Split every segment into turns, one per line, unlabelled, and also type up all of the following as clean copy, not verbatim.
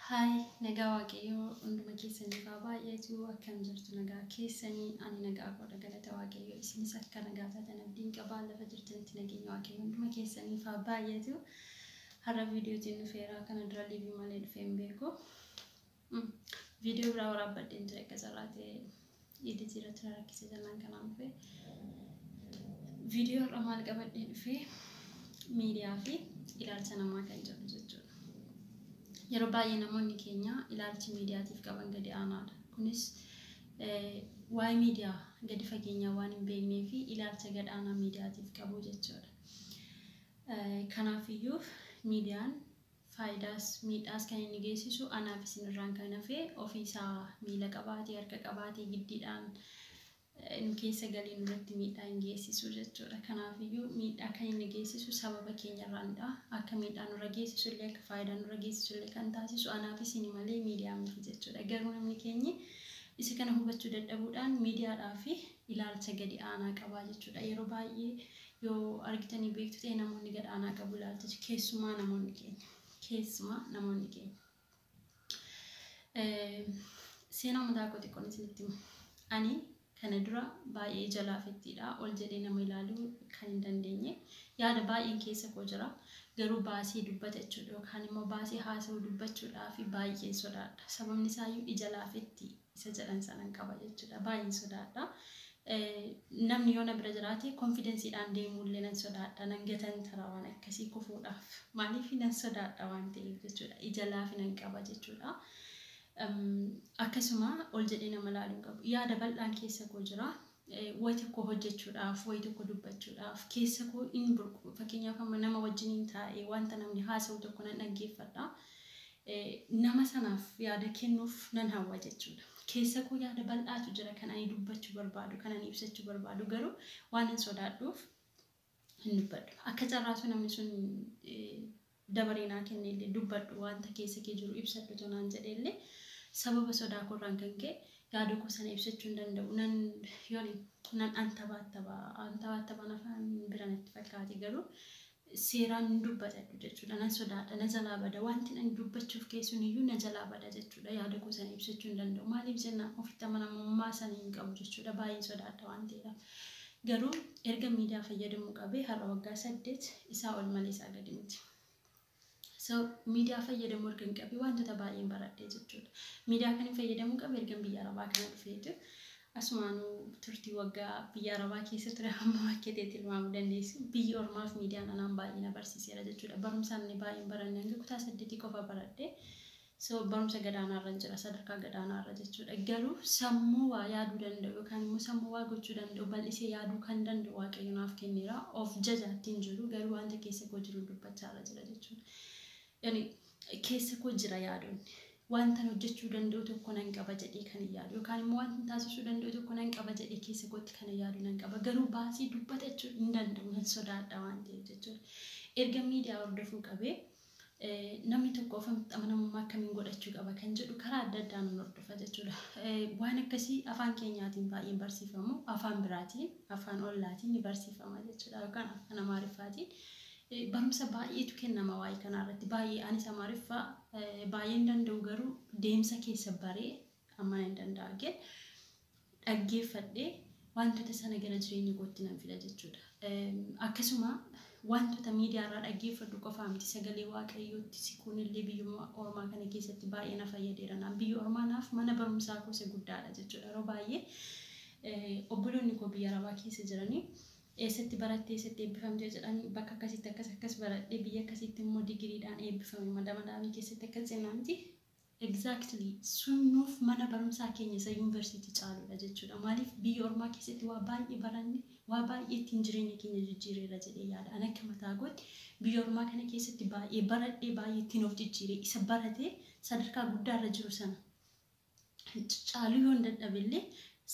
Hi, nagaa Waaqayyoo hunduma keessaniif haa baay'atu. Akkam jirtu? Nagaa keessanii? Ani nagaa koodha, galata Waaqayyoo. Isinis akka nagaa taatan abdiin qabaa. Lafa jirtanitti nageenya Waaqayyoo hunduma keessaniif haa baay'atu. Har'a viidiyootiin dhufeera. Kana dura live malee dhufee hin beeku. Viidiyoo biraa waraabbadheen ture, akka carraa ta'e edit irratti rakkise jennaan kanaan dhufe. Viidiyoo har'a maal qabadhee dhufee? Miidiyaa fi ilaalcha namaa kan jedhu jechuudha. Yeroo baay'ee namoonni keenya ilaalchi miidiyaatiif qaban gadi aanaadha. Kunis waa'ee miidiyaa gadi fageenyaa waan hin beeknee fi ilaalcha gad aanaa miidiyaatiif qabu jechuudha. Kanaafiyyuu miidiyaan faayidaas miidhaas kan inni geessisu anaaf isinirraan kan hafe, ofiisaa miila qabaatee, harka qabaatee, giddiidhaan nu keessa galee nurratti miidhaa hin geessisu jechuudha. Kanaafiyyuu miidhaa kan inni geessisu sababa keenyarraanidha. Akka miidhaa nurra geessisu illee, akka faayidaa nurra geessisu illee kan taasisu anaaf isin malee miidiyaa miti jechuudha. Garuu namni keenyi isa kana hubachuu dadhabuudhaan miidiyaadhaa fi ilaalcha gadi aanaa qabaa jechuudha. Yeroo baay'ee yoo argitanii beektu ta'e, namoonni gad aanaa qabu ilaalcha, keessumaa namoonni keenya. Keessumaa namoonni keenya. Seenaa mataa koo xiqqoon isinitti himu. Ani kana dura baay'ee ija laafettiidha. Ol jedhee nama ilaaluu kan hin dandeenye. Yaada baay'een keessa koo jira. Garuu baasee dubbata jechuudha yookaan immoo baasee haasa'uu dubbachuudhaaf baay'een sodaadha. Sababni isaayyuu ija laafetti isa jedhan sanan qaba jechuudha. Baay'een sodaadha. Namni yoo na bira jiraate confidenceiidhaan deemuullee nan sodaadha. Nan gatantara waan akkasii kufuudhaaf. Maaliif? Nan sodaadha waan ta'eef jechuudha. Ija laafinan qaba jechuudha. Akkasuma ol jedhee nama ilaaluu hin qabu. Yaada bal'aan keessa koo jira. Wayi tokko hojjechuudhaaf, wayi tokko dubbachuudhaaf keessa koo hin burqu. Fakkeenyaaf, amma nama wajjiniin taa'ee wanta namni haasa'u tokko nan dhaggeeffadha. Nama sanaaf yaada kennuuf nan hawwa jechuudha. Keessa koo yaada bal'aatu jira kan ani dubbachuu barbaadu, kan ani ibsachuu barbaadu, garuu waan hin sodaadhuuf hin dubbadhu. Akka carraatu namni sun dabaree naa kenne illee, dubbadhu, wanta keessa kee jiru ibsadhu tonaan jedhe illee, sababa sodaa koorraan kan ka'e yaada koo sana ibsachuu hin danda'u. Nan yooni nan antabaattaba antabaattabaan afaan bira natti fakkaate, garuu seeraan hin dubbadhu jechuudha. Nan sodaadha, na jalaa bada. Wanti ani dubbachuuf keessuun iyyuu na jalaa bada jechuudha. Yaada koo sana ibsachuu hin danda'u. Maaliif jennaan, ofitti amanamummaa sana hin qabu jechuudha. Baay'ee sodaadha waan ta'eedhaaf. Garuu erga miidiyaa fayyadamuu qabee har'a waggaa 8 isaa ol malee isaa gadi miti. So miidiyaa fayyadamuu erga hin qabee wantoota baay'een baradhee jechuudha. Miidiyaa kan hin fayyadamuu qabe erga biyya Arabaa kana dhufeetu. Asumaanuu turtii waggaa biyya Arabaa keessa ture hamma akka ta'e tilmaamuu dandeessu. Biyyi ormaaf miidiyaan anaan baay'ee na barsiiseera jechuudha. Barumsaan inni baay'een baranne, hanga kutaa 8 qofa baradhee. So barumsa gadaanaarra jira, sadarkaa gadaanaarra jechuudha. Garuu sammuu waa yaaduu danda'u yookaan immoo sammuu waa gochuu danda'u, bal'isee yaaduu kan danda'u Waaqayyo naaf kenneera. Of jajaatti hin jiru, garuu wanta keessa koo jiru dubbachaarra jira jechuudha. Yani keessa koo jira yaadonni. Wanta hojjechuu danda'u tokko nan qaba jedhee kan hin yaadu yookaan immoo wanta taasisuu danda'u tokko nan qaba jedhee keessa kootti kan hin yaadu nan qaba. Garuu baasii dubbatachuu hin danda'u, nan sodaadha waan ta'eef jechuudha. Erga miidiyaa hordofuu qabee namni tokko ofitti amanamummaa akkamiin godhachuu qaba kan jedhu karaa adda addaa nan hordofa jechuudha. Waan akkasii afaan keenyaatiin baay'een barsiifamu, afaan biraatiin, afaan ollaatiin ni barsiifama jechuudha, yookaan afaan Amaariffaatiin. Barumsa baay'eetu kennama waa'ee kanaa irratti, baay'ee. Anis Amaariffaa baay'ee hin danda'u, garuu deemsa keessa baree amma hin danda'a. Dhaggeeffadhee wantoota sana gara jireenya kootti nan fida jechuudha. Akkasuma wantoota miidiyaa irraa dhaggeeffadhu qofaa miti, sagalee Waaqayyootti siquun illee biyyuma ormaa kana keessatti baay'ee na fayyadeera. Naan biyya ormaa naaf mana barumsaa koo isa guddaadha jechuudha. Yeroo baay'ee obboloonni koo biyya Arabaa keessa jiranii, eessatti barattee, eessatti eebbifamtee jedhanii, bakka akkasitti akkas akkas baradhee, biyya akkasitti immoo digiriidhaan eebbifame, madamadaamii keessatti akkas jennaanti. Exactly, sun nuuf mana barumsaa keenya isa yuunivarsiitii caaludha jechuudha. Maaliif? Biyya ormaa keessatti waa baay'ee baranne, waa baay'ee ittiin jireenya keenya jijjiireera jedhee yaada. Ani akka mataa kootti biyya ormaa kana keessatti baay'ee baradhee, baay'ee ittiin of jijjiire. Isa baratee sadarkaa guddaarra jiru sana caaluu yoon dadhabillee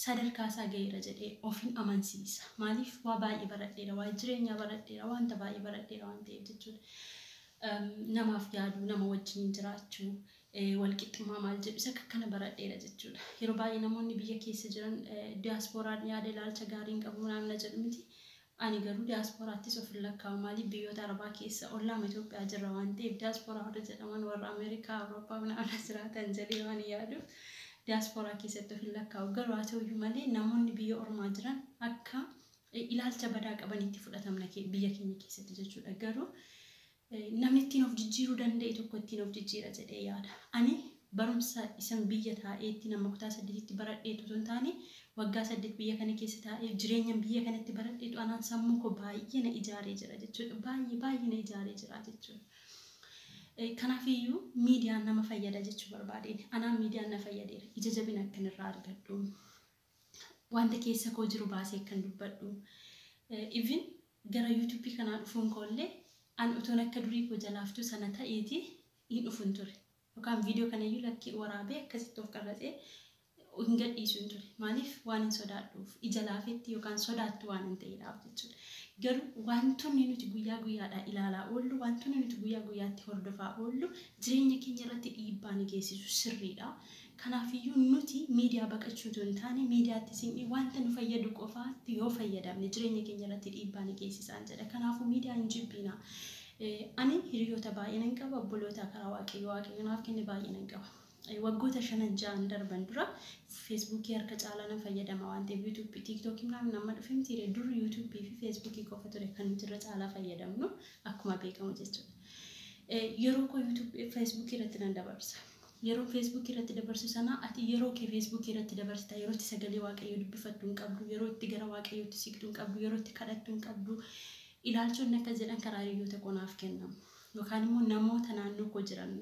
sadarkaa isaa gaheera jedhee ofin amansiisa. Maaliif? Waa baay'ee baradheera, waa jireenyaa baradheera, wanta baay'ee baradheera waan ta'eef jechuudha. Namaaf yaaduu, nama wajjin jiraachuu, walqixxummaa maal jedhu isa akka kana baradheera jechuudha. Yeroo baay'ee namoonni biyya keessa jiran diyaaspooraan yaada ilaalcha gaarii hin qabu naamna jedhu miti. Ani garuu diyaasporaattis of hin lakkaa'u. Maaliif biyyoota Arabaa keessa ollaama Itoophiyaa jirra waan ta'eef diyaasporaa warra jedhaman warra Ameerikaa, Awurooppaa mana jiraatan jedhee waan yaaduuf diyaasporaa keessatti of hin lakkaa'u. Garuu haa ta'uyyuu malee namoonni biyya ormaa jiran akka ilaalcha badaa qabanitti fudhatamna biyya keenya keessatti jechuudha. Garuu namni ittiin of jijjiiruu danda'e tokko ittiin of jijjiira jedhee yaada. Ani barumsa isan biyya taa'eetti nama kutaa 8tti baradheetu osoo hin taane waggaa 8 biyya kana keessa taa'ee jireenya biyya kanatti baradheetu anaan sammuu koo baay'ee na ijaaree jira jechuudha. Baay'ee baay'ee na ijaaree jira jechuudha. Kanaafiyyuu miidiyaan nama fayyada jechuu barbaadeen. Anaan miidiyaan na fayyadeera. Ija jabina akkan irraa argadhu. Wanta keessa koo jiru baasee akkan dubbadhu. Even gara yuutuubii kanaa dhufuun koollee an utuun akka durii koo jalaaftuu sana ta'eeti hin dhufun ture. Yookaan viidiyoo kanayyuu lakkii waraabee akkasitti of qarratsee hin gadhiisu hin ture. Maaliif waan hin sodaadhuuf ija laafetti yookaan sodaattu waan hin ta'eedhaaf jechuudha. Garuu wantoonni nuti guyyaa guyyaadhaan ilaalaa oollu, wantoonni nuti guyyaa guyyaatti hordofaa oollu jireenya keenya irratti dhiibbaa ni geessisu sirriidha. Kanaafiyyuu nuti miidiyaa baqachuu otoo hin taane miidiyaatti siqnee wanta nu fayyadu qofaatti yoo fayyadamne jireenya keenya irratti dhiibbaa ni geessisaan jedha. Kanaafuu miidiyaa hin jibbinaa. Ani hiriyoota baay'ee nan qaba, obboloota karaa Waaqayyoo Waaqayyo naaf kenne baay'ee nan qaba. Waggoota 5 6 darban dura feesbuukii harka caalaa nan fayyadama waan ta'eef yuutuubii tiiktookii nama dhufe miti dur yuutuubii fi feesbuukii qofa ture kan nuti irra caalaa fayyadamnu akkuma beekamu jechuudha. Yeroo koo yuutuubii feesbuukii irratti nan dabarsa. Yeroo feesbuukii irratti dabarsu sana ati yeroo kee feesbuukii irratti dabarsita yeroo itti sagalee Waaqayyoo dubbifattu hin qabdu, yeroo itti gara Waaqayyootti siqtu hin qabdu, yeroo itti kadhattu hin qabdu. Ilaalchonni akka jedhan karaa hiriyoota koo naaf kennamu. Yookaan immoo namoota naannoo koo jiran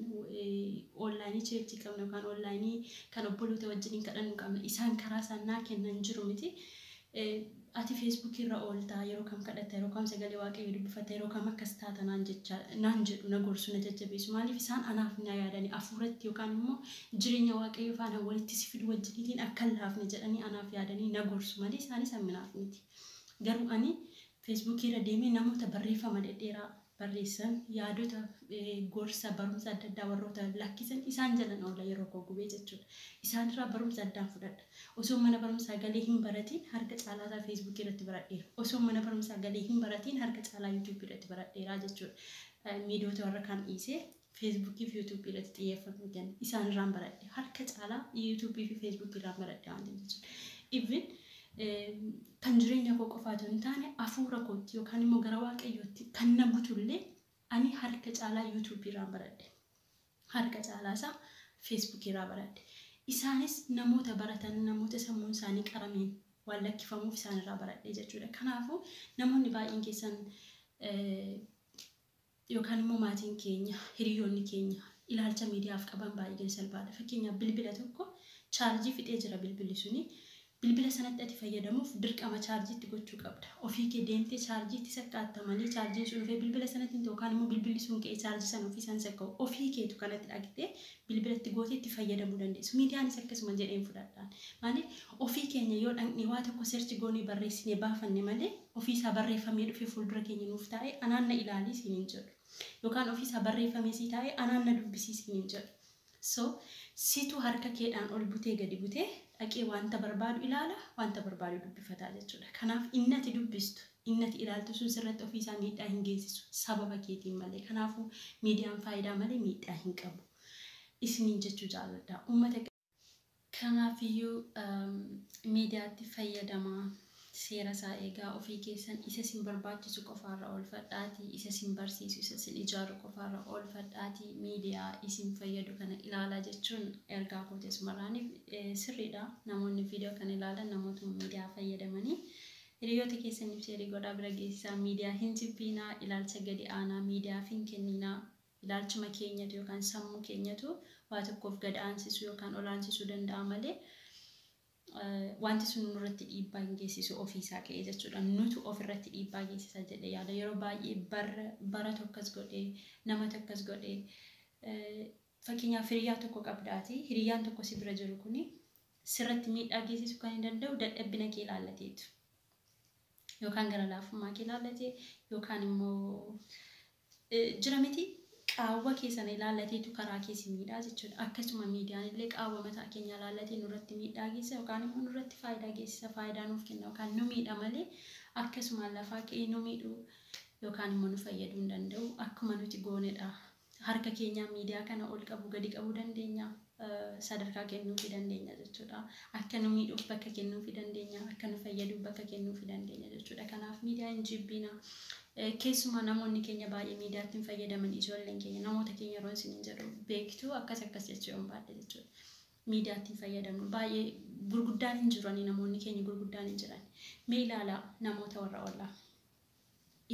onlaayinii cheerchii qabna yookaan onlaayinii kan obboloota wajjiniin kadhannu qabna. Isaan karaa isaan naa kennan jiru miti. Ati feesbuukii irra ooltaa yeroo kam kadhatta yeroo kam sagalee Waaqayyoo dubbifatta yeroo kam akkas taata naan jecha naan jedhu na gorsu na jajjabeessu. Maaliif isaan anaaf na yaadani afuuratti yookaan immoo jireenya Waaqayyoo faana walitti si fidu wajjiniitiin akka hin laafne jedhanii anaaf yaadanii na gorsu malee isaanis hamminaaf miti. Garuu ani feesbuukii irra deemee namoota barreeffama dhedheeraa barreessan yaadota gorsa barumsa adda addaa warroota lakkisan isaan jalan oola yeroo koo gubee jechuudha. Isaan irraa barumsa addaan fudhadha. Osoo mana barumsaa galee hin baratiin harka caalaa isaa feesbuukii irratti baradheera. Osoo mana barumsaa galee hin baratiin harka caalaa yuutuubii irratti baradheera jechuudha. Miidiyoota warra kaan dhiisee feesbuukii fi yuutuubii irratti xiyyeeffannoo kenna. Isaan irraan baradhe. Harka caalaa yuutuubii fi feesbuukii irraan baradhe waan ta'eef jechuudha. Even kan jireenya koo qofaatu hin taane hafuura kootti yookaan immoo gara Waaqayyootti kan na butullee ani harka caalaa yuutuubii irraan baradhe. Harka caalaa isaa feesbuukii irraa baradhe. Isaanis namoota baratan namoota sammuun isaanii qarameen waan lakkifamuuf isaan irraa baradhe jechuudha. Kanaafuu namoonni baay'een keessan yookaan immoo maatiin keenya hiriyoonni keenya ilaalcha miidiyaaf qaban baay'ee gadi salphaadha. Fakkeenyaaf bilbila tokko chaarjii fixee jira bilbilli suni. Bilbila sanatti ati fayyadamuuf dirqama chaarjiitti gochuu qabda. Ofii kee deemtee chaarjiitti sakkaatta malee chaarjiin sun dhufee bilbila sanatti hin ta'u yookaan immoo bilbilli sun ka'ee chaarjii sana ofii isaan sakka'u. Ofii keetu kanatti dhaqxee bilbilatti gootee itti fayyadamuu dandeessu. Miidiyaanis akkasuma jedheen fudhadhaan. Maaliif ofii keenya yoo dhaqnee waa tokko search goonee barreessinee baafanne malee ofii isaa barreeffamee dhufee fuuldura keenya nuuf taa'ee anaan na ilaalii siin hin jedhu. Yookaan ofii isaa barreeffamee sii taa'ee anaan na dubbisii siin hin jedhu. So situ harka keedhaan ol butee gadi butee dhaqee wanta barbaadu ilaala, wanta barbaadu dubbifataa jechuudha. Kanaaf inni ati dubbistu, inni ati ilaaltu sun sirratti ofii isaa miidhaa hin geessisu sababa keetiin malee. Kanaafuu miidiyaan faayidaa malee miidhaa hin qabu. Isiniin jechuu jaalladha. Uummata kanaafiyyuu miidiyaatti fayyadamaa seera isaa eegaa ofii keessan isa isin barbaachisu qofaarra oolfadhaatii isa isin barsiisu isa isin ijaaru qofaarra oolfadhaatii miidiyaa isin fayyadu kana ilaalaa jechuun ergaa kooti asumarraaniif sirriidha. Namoonni viidiyoo kana ilaalan namootuma miidiyaa fayyadamanii hiriyoota keessaniif sheerii godhaa bira geessisaa. Miidiyaa hin jibbiinaa, ilaalcha gadi aanaa miidiyaaf hin kenninaa. Ilaalchuma keenyatu yookaan sammuu keenyatu waa tokkoof gad aansisuu yookaan ol aansisuu danda'a malee wanti sun nurratti dhiibbaa hin geessisu ofiisaa ka'ee jechuudha. Nutu ofirratti dhiibbaa geessisa jedhee yaada. Yeroo baay'ee bara tokkos godhee nama tokkos godhee fakkeenyaaf hiriyaa tokko qabdaati. Hiriyaan tokko si bira jiru kuni sirratti miidhaa geessisuu kan hin danda'u dadhabbina kee ilaallateetu. Yookaan gara laafummaa kee ilaallatee yookaan immoo jira miti qaawwa kee sana ilaallateetu karaa kee si miidhaa jechuudha. Akkasuma miidiyaan illee qaawwa mataa keenya ilaallatee nurratti miidhaa geessisa yookaan immoo nurratti faayidaa geessisa, faayidaa nuuf kenna yookaan nu miidha malee Akkasumaan lafaa ka'ee nu miidhuu yookaan immoo nu fayyaduu hin danda'u. Akkuma nuti goonedha. Harka keenyaan miidiyaa kana ol qabuu gadi qabuu dandeenya. Sadarkaa kennuufii dandeenya jechuudha. Akka nu miidhuuf bakka kennuufii dandeenya. Akka nu fayyaduuf bakka kennuufii dandeenya jechuudha. Kanaaf miidiyaa hin jibbina. Keessumaa namoonni keenya baay'ee miidiyaatti hin fayyadaman, ijoolleen keenya, namoota keenya yeroo isin jedhu beektu, akkas akkas jechuu yoon baadhe jechuudha. Miidiyaatti hin fayyadamnu. Baay'ee gurguddaan hin jirani, namoonni keenya gurguddaan hin jiran. Mee ilaalaa namoota warra ollaa.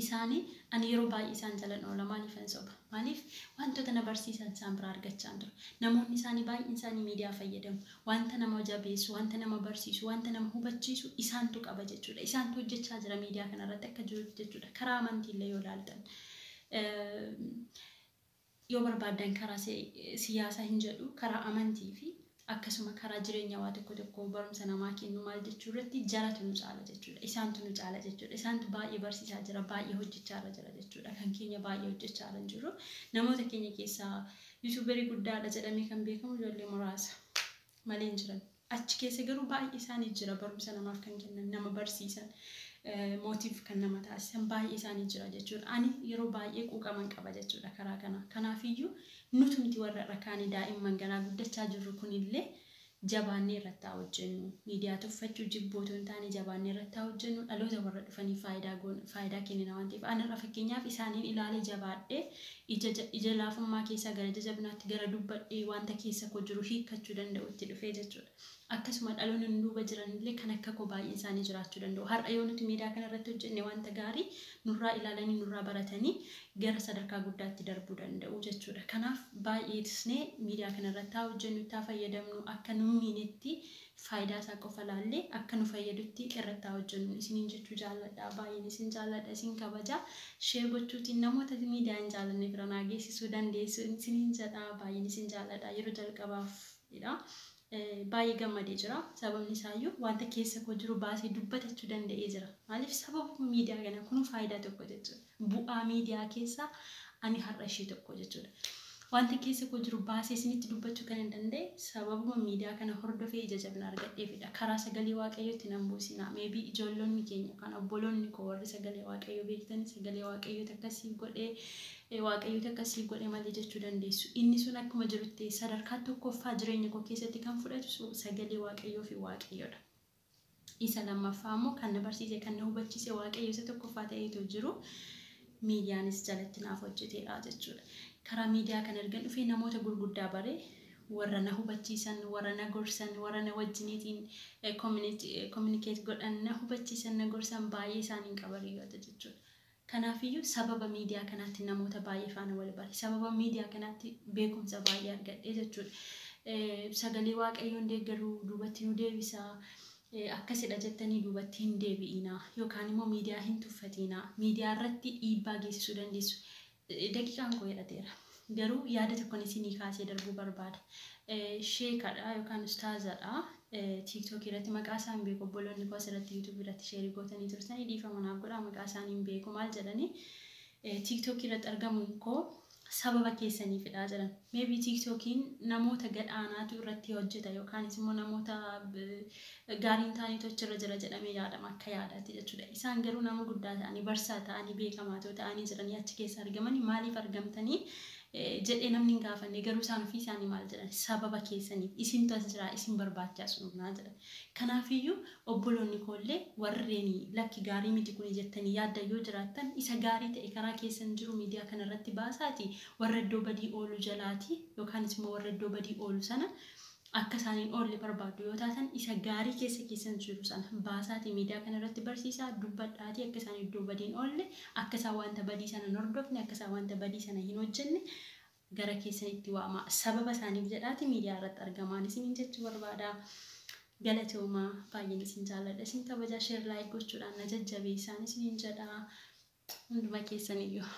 Isaanii ani yeroo baay'ee isaan jalan oola. Maaliifan soba? Maaliif? Wantoota na barsiisan isaan biraa argachaa ture. Namoonni isaanii baay'een isaanii miidiyaa fayyadamu. Wanta nama jabeessu, wanta nama barsiisu, wanta nama hubachiisu isaantu qaba jechuudha. Isaantu hojjechaa jira miidiyaa kanarratti akka jirutti jechuudha. Karaa amantiillee yoo ilaaltan. Yoo barbaaddan karaa siyaasaa hin jedhu, karaa amantii fi akkasuma karaa jireenya waa tokko tokko barumsa namaa kennu maal jechuu irratti jaratu nu caala jechuudha. Isaantu nu caala jechuudha. Isaantu baay'ee barsiisaa jira, baay'ee hojjechaa jira jechuudha. Kan keenya baay'ee hojjechaa hin jiru. Namoota keenya keessaa YouTuberii guddaadha jedhamee kan beekamu ijoollee muraasa malee hin jiran. Achi keessa garuu baay'ee isaanii jira, barumsa namaaf kan kennan, nama barsiisan, mootiif kan nama taasisan baay'ee isaanii jira jechuudha. Ani yeroo baay'ee quuqaman qaba jechuudha karaa kana. Kanaafiyyuu nutumti warra rakkaanii daa'imman ganaa guddachaa jirru kunillee jabaannee irratti haa hojjennu. Miidiyaa tuffachuu jibboo otoo hin taane jabaannee irratti haa hojjennu. Dhaloota warra dhufanii faayidaa kennina waan ta'eef. Ani irra fakkeenyaaf isaaniin ilaalee jabaadhee ija laafummaa keessaa gara ija jabinaatti gara dubbadhee wanta keessa koo jiru hiikkachuu danda'utti dhufee jechuudha. Akkasuma dhaloonni nu duuba jiranillee kan akka koo baay'een isaanii jiraachuu danda'u. Har'a yoo nuti miidiyaa kana irratti hojjenne wanta gaarii nurraa ilaalanii, nurraa baratanii gara sadarkaa guddaatti darbuu danda'u jechuudha. Kanaaf baay'ee tisnee miidiyaa kana irratti haa hojjennu, itti haa fayyadamnu, akka nu miinetti faayidaa isaa qofa laallee akka nu fayyadutti irratti haa hojjennu isiniin jechuu jaalladha. Baay'een isin jaalladha, isin kabaja. Share gochuutiin namoota miidiyaa hin jaallanne bira naa geessisuu dandeessu isiniin jedha. Baay'een isin jaalladha. Yeroo jalqabaafidha. Baay'ee gammadee jira. Sababni isaayyuu wanta keessa koo jiru baasee dubbatachuu danda'ee jira. Maaliif? Sababa miidiyaa kana kun faayidaa tokko jechuudha. Bu'aa miidiyaa keessaa ani har'a ishee tokko jechuudha. Wanta keessa koo jiru baasee isinitti dubbachuu kan hin danda'e sababuma miidiyaa kana hordofee ija jabina argadheefidha. Karaa sagalee Waaqayyootti nan buusina. Maybe ijoollonni keenya yookaan obboloonni koo warri sagalee Waaqayyoo beektanii sagalee Waaqayyooti akkasii godhee, Waaqayyooti akkasii godhe malee jechuu dandeessu. Inni sun akkuma jirutti sadarkaa tokkoffaa jireenya koo keessatti kan fudhatu sagalee Waaqayyoo fi Waaqayyoodha. Isa lammaffaa immoo kan na barsiise, kan na hubachiise Waaqayyo isa tokkoffaa ta'eetu jiru, miidiyaanis jalatti naaf hojjeteedha jechuudha. Karaa miidiyaa kana ergan dhufee namoota gurguddaa bare, warra na hubachiisan, warra na gorsan, warra na wajjiniitiin communicate godhan, na hubachiisan, na gorsan baay'ee isaaniin qaba hiriyoota jechuudha. Kanaafiyyuu sababa miidiyaa kanaatti namoota baay'ee faana wal bare. Sababa miidiyaa kanaatti beekumsa baay'ee argadhe jechuudha. Sagalee Waaqayyoon deeggaruu duubatti nu deebisaa. Akkasidha jettanii duubatti hin deebi'inaa yookaan immoo miidiyaa hin tuffatinaa. Miidiyaa irratti dhiibbaa geessisuu dandeessu. Daqiiqaan koo hidhateera. Garuu yaada tokkoon isinii kaasee darbuu barbaada. Sheekadha yookaan ustaazadha. TikTokii irratti maqaa isaa hin beeku, obboloonni koo asirratti YouTubeii irratti shareii gootanii turtanii dhiifama naaf godhaa, maqaa isaanii hin beeku. Maal jedhanii? "TikTokii irratti argamuun koo sababa keessaniifidha" jedhan. Maybe TikTokiin namoota gadhaanaatu irratti hojjeta yookaanis immoo namoota gaariin ta'aniitu achirra jira jedhamee yaadama akka yaadaatti jechuudha. Isaan garuu nama guddaa ta'anii, barsaa ta'anii, beekamaa ta'anii jiranii achi keessa argamanii maaliif argamtanii jedhee namni hin gaafanne. Garuu isaan ofii isaanii maal jedhan? "Sababa keessaniif isintu as jira, isin barbaachaa sunumnaa" jedhan. Kanaafiyyuu obboloonni koollee warreen lakki gaarii miti kuni jettanii yaadda yoo jiraattan, isa gaarii ta'e karaa keessan jiru miidiyaa kanarratti baasaati warra iddoo badii oolu jalaati yookaanis immoo warra iddoo badii oolu sana akka isaaniin oolle barbaaddu yoo taatan, isa gaarii keessa keessan jiru sana baasaatii miidiyaa kanarratti barsiisaa, dubbadhaatii akka isaan iddoo badiin oolle, akka isaan wanta badii sana hin hordofne, akka isaan wanta badii sana hin hojjenne gara keessanitti waama. Sababa isaaniif jedhaati miidiyaa irratti argamaan isiniin jechuu barbaada. Galatoomaa, baay'een isin jaalladha. Isin kabajaa, share, like gochuudhaan na jajjabeessaan isiniin jedha. Hunduma keessaniyyuu.